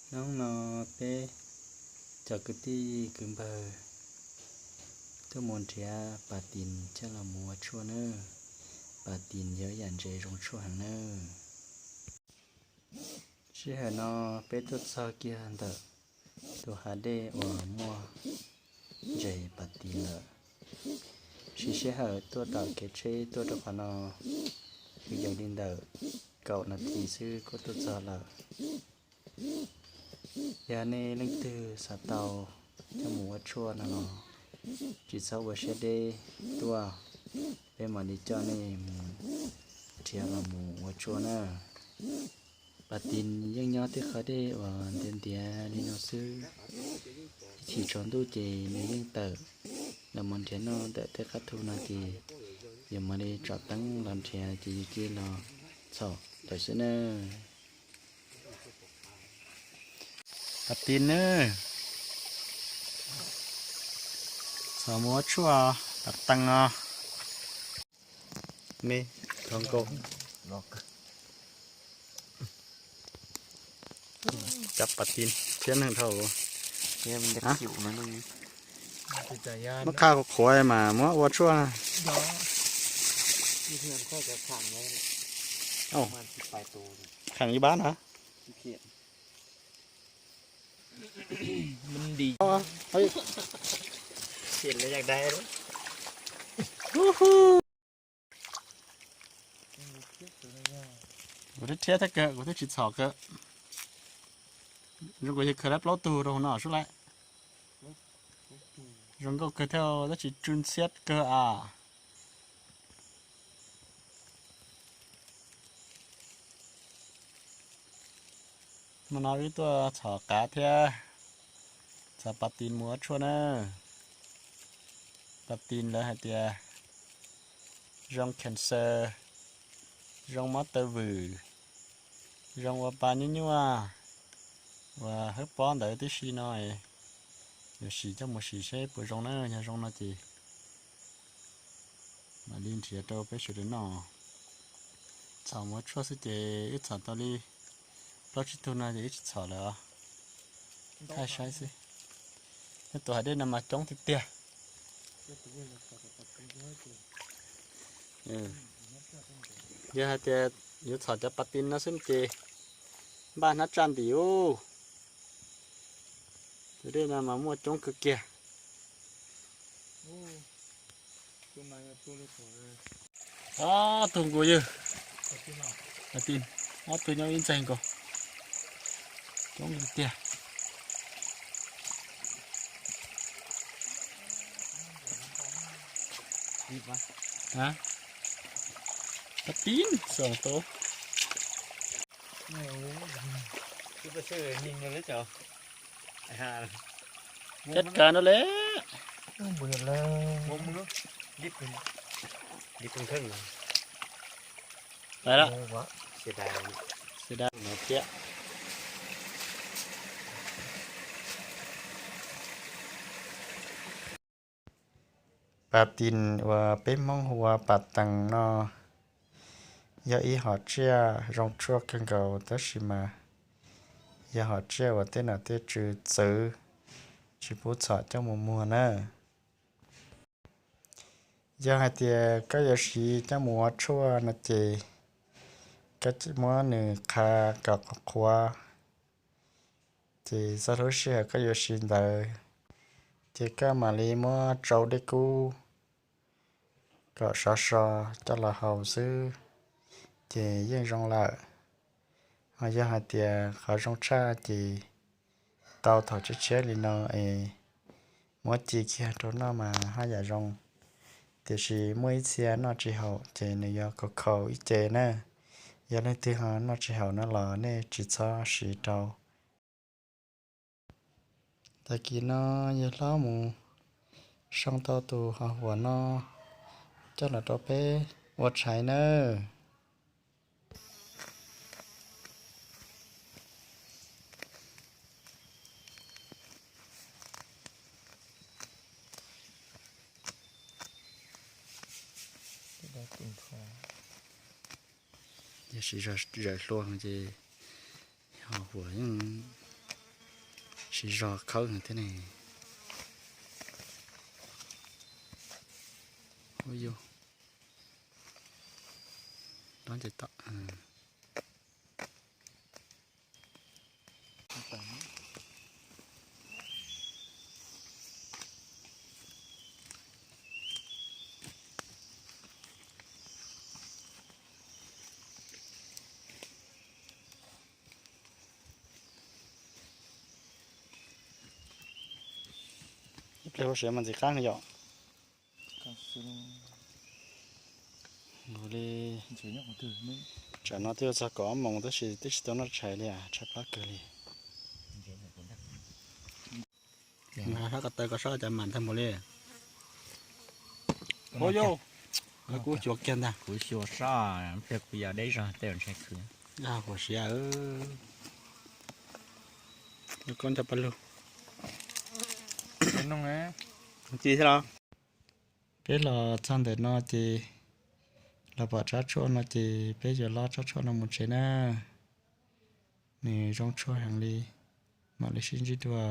Hnub no peb cov kwv tij kwv npawg tuaj mus nrhiav pas tis coj los mus ua tshuaj nawb. Pas tis yog ib yam ntses zoo tshuaj heev nawb. Sij hawm no peb tuaj txog kiag ntawm tus hav dej uas muaj ntses pas tis lawm. Siv sij hawm tuaj tom kev tsheb tuaj rau qhov no kwv yees li ntawm kaum nas this xwb kuj tuaj txog lawm. Yog nej leej twg xav tau coj mus ua tshuaj no los tsis txhob ua siab deb tuaj, peb mam li coj nej mus nrhiav los mus ua tshuaj na. Pas tis yeej nyob tej qhov dej uas ntiav ntiav li no xwb, ib chim tsaus ntuj ces nws yeej tawm los mus nrhiav noj ntawm tej qab thu no ces yus mam li tsom teeb los nrhiav ces yus cia li los txhom lawm xwb na. Pas tis nawb, txhom mus ua tshuaj, pas tees os. Me, thov nkaus. Cov pas tis thiab neeg dhau. Muab qha qhuav qhuav mas muab ua tshuaj. Kheem ib bab na. Kuv thiab thiab kawg, kuv twb tsis txhom kawg. Zoo nkaus yog khaws lawm plaub tug rau hauv no sub laim. Zoo nkauj kawg thiab, tab sis tsw ntxhiab kawg as. Hmo no wb tuaj txhom qav thiab txhom pas tis mus ua tshuaj na. Pas tis lawv hais tias zoo cancer, zoo mob taw vwm, zoo ua pa nyuaj nyuaj, ua hawb pob ntawd tib si no. Yuav sim coj mus sim seb puas zoo na, yog zoo no ces mam li nrhiav rau peb sawv daws noj. Txhom mus ua tshuaj xwb ces wb txhom tau li plaub tsib tug no ces wb tsis txhom lawm os. Thaij saib xwb. Nyob tus hav dej no mas coob tiag tiag. Yog hais tias yuav txhom cov pas tis no xwb ces npaj hnab tsaj ntim ub. Tus dej no mas muaj coob kawg kiag. Ob tug nkaus yawg, ob tug nyob ib ntxaig nkaus, coob tiag. Pas tis xoom tau. Cab kav no le. Pais lawm. Xia dab no thiab. Pas tis uas peb Hmoob hu ua pas tees no yog ib hom tsiaj zoo tshuaj kawg nkaus tab sis mas yog hom tsiaj uas tej nom tej tswv txwv tsis pub txhom coj mus muag na. Yog hais tias koj yuav siv coj mus ua tshuaj no ces koj muab nws qha kom qhuav qhuav, ces txog lub sij hawm koj yuav siv ntawd ces koj mam li muab tsau dej kub kom sov so coj los haus xwb ces yeej zoo lawm. Ho yog hais tias qhov zoo tshaj ces qau thaum tshiab tshiab li no es muab ci kiag rau noj mas haj yam zoo. Tiam sis muaj ib txhia noj tsis haum ces nws yuav khaus khaus ib ce na. Yog leej twg ho noj tsis haum no los nej tsis txhob siv rau. Tag kis no yawg hlob mus sau tau tus hos huam no coj los rau peb ua tshais nawb. Yog siv zog zawm hlua ces hos huam yeej Siv zog khawb thiab ne. Ua yus dob nce tom. Ib pliag ua siav mas ntxim qab yom. Li, tsam no twb yuav txog kaum ob moos tab sis twb tsis tau noj tshais li, tshaib plab kawg li. Sab ko taw ko sab cov mas ntag mus li. Ua yus, kuv xyuas kiag ntag. Kuv xyuas sab, pliag kuv yog deb zog tej ntshai khwv. Huam siav, koj nrog paj lug ci thiab los. Peb los txog ntawm no ces los pom tsob tshuaj no ces peb yuav lob tsob tshuaj no mus tsev na. Nws zoo tshuaj heev li, mam li sib ntsib dua.